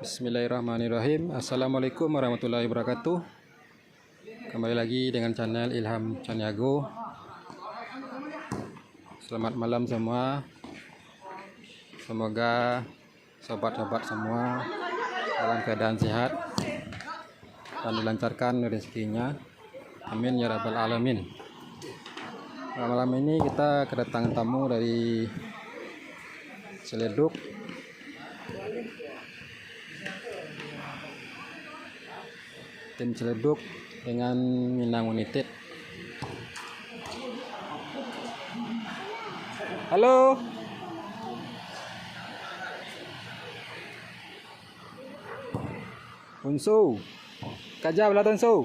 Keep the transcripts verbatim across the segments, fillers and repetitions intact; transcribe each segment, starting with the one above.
Bismillahirrahmanirrahim. Assalamualaikum warahmatullahi wabarakatuh. Kembali lagi dengan channel Ilham Caniago. Selamat malam semua. Semoga sobat-sobat semua dalam keadaan sehat dan dilancarkan rezekinya. Amin ya rabbal alamin. Malam ini kita kedatangan tamu dari Ciledug. Tim Ciledug dengan Minang United. Halo. Unsu. Kaja bala tu, Unsu.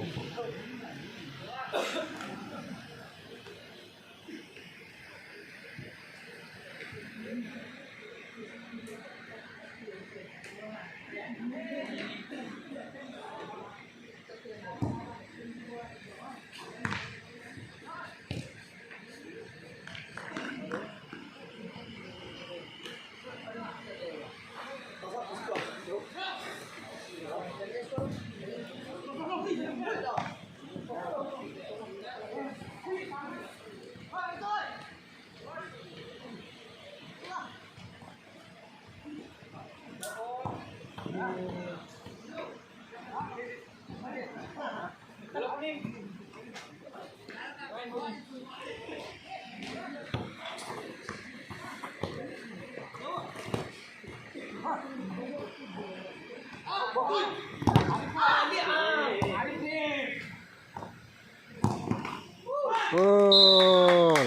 Gol.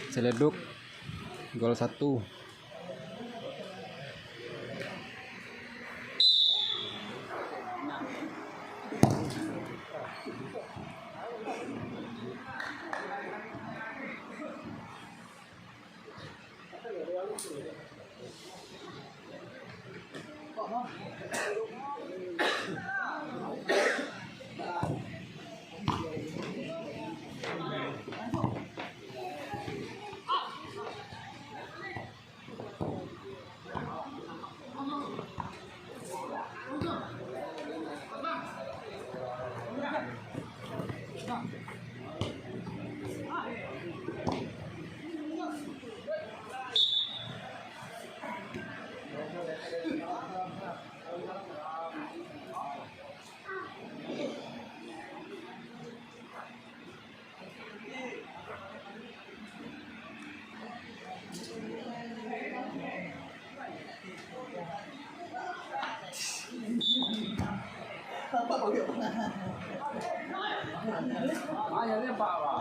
Ciledug, gol satu.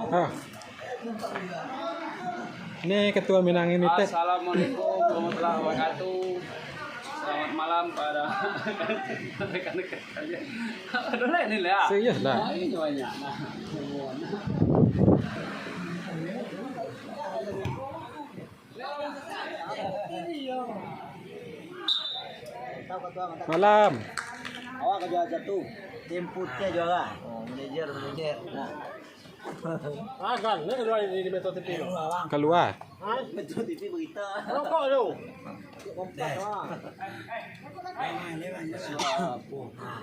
Ah. Ini Ketua Minang United. Assalamualaikum warahmatullahi wabarakatuh. Selamat malam para rekan-rekan sekalian. Aduh lah ini lah. Serius lah. Nah, ini banyak. Nah. Malam. Awak ka juara satu. Tim putih juara. Oh, manajer, manajer. Nah. Agan, ni keluar di, di Metro T V tu. Kalua. Ha? Metro T V berita. Rokok tu. Kompas, ha. Suara apa?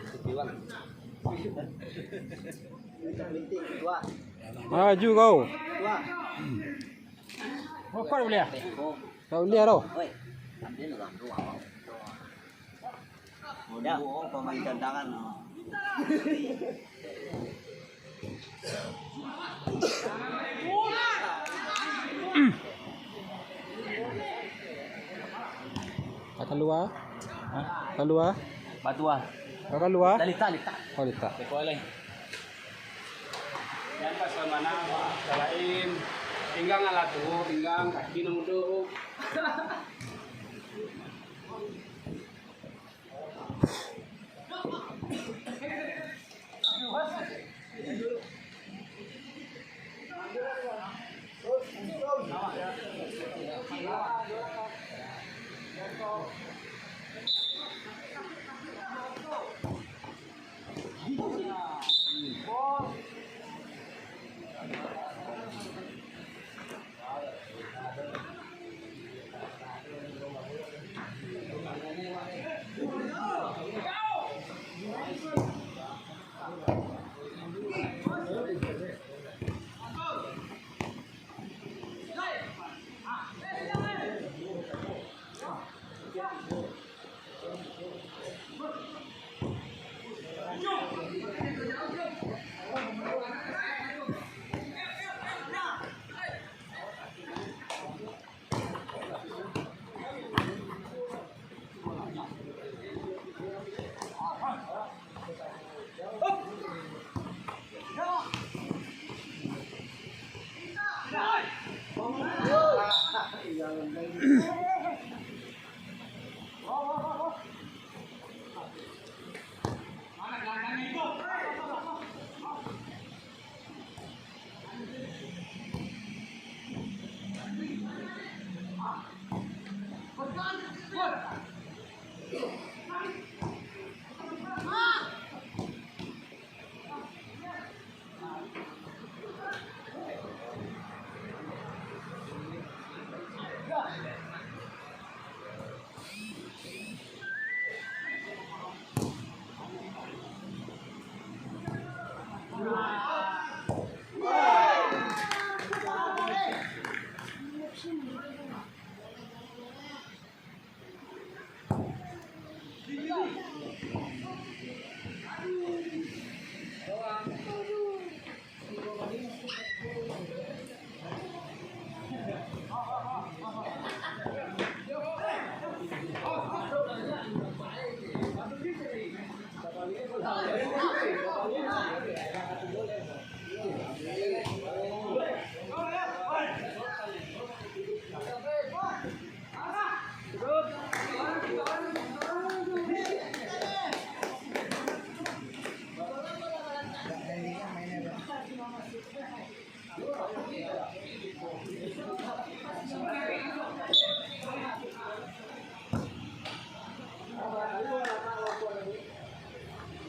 T V One. Berita penting, ketua. Maju kau. Ketua. Rokok boleh ah? Tak boleh doh. Oi, ambil lah tu, awak. Udah, oh, pemain cadangan. Kalua? Hah? Kalua? Batua. Kalua? Dah litak, litak. Oh, litak. Teko lain. Yang pas mana? Salain. Pinggang alah tu, pinggang, kaki nang mudo.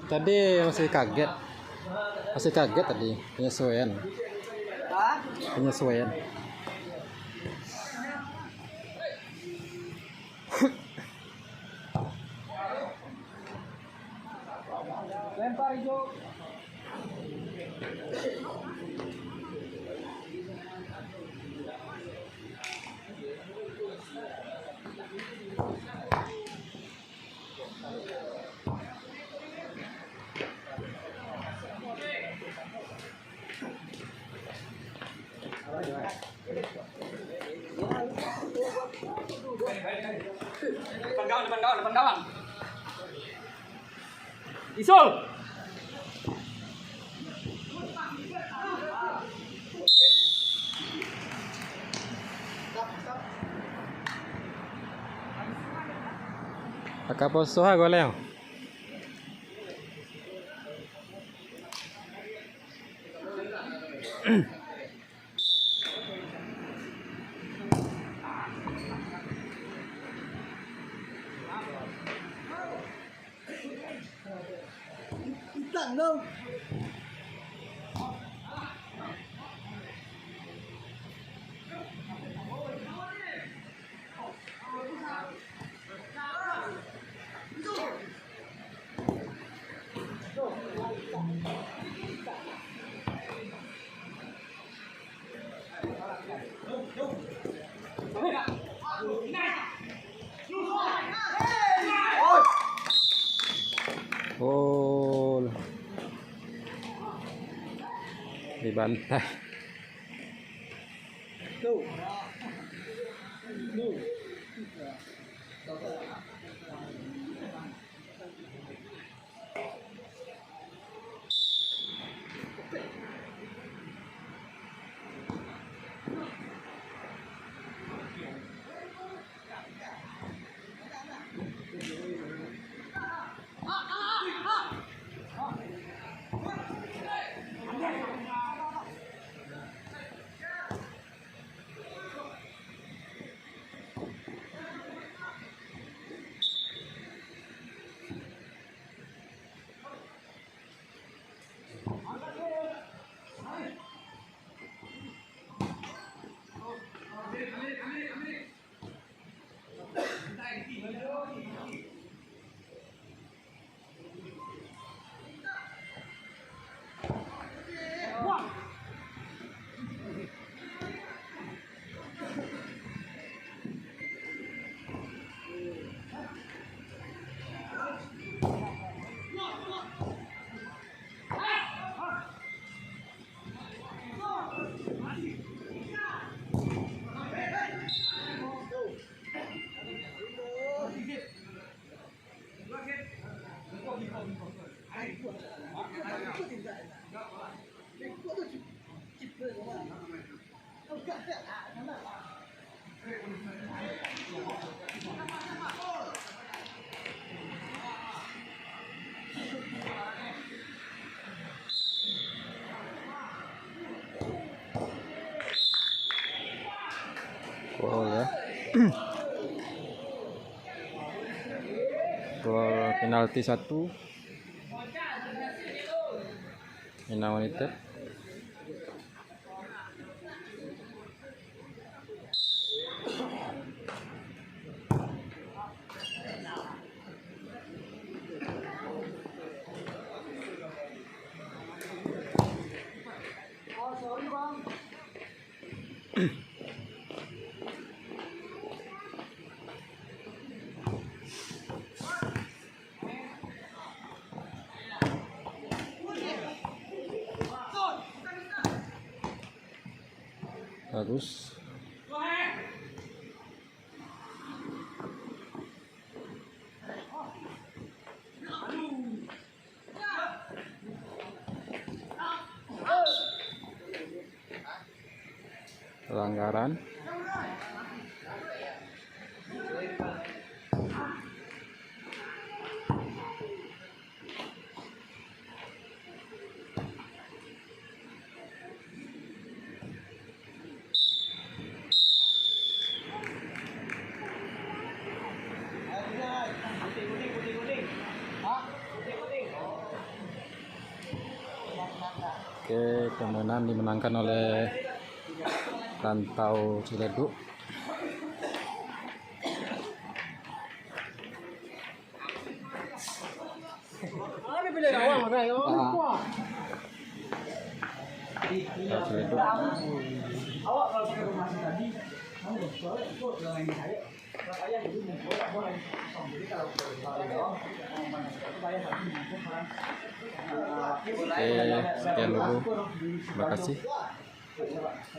Tadi masih kaget. Masih kaget tadi, penyesuaian. Penyesuaian. Lempar hijau. Depan gawang, depan gawang, depan gawang. Isul. Aka poso ha goleo. Gol. Dibantai. Gol, ya. Gol penalti satu. Minang United. Bagus. Pelanggaran. Permainan dimenangkan oleh Rantau Ciledug. Oke, sekian dulu. Terima kasih.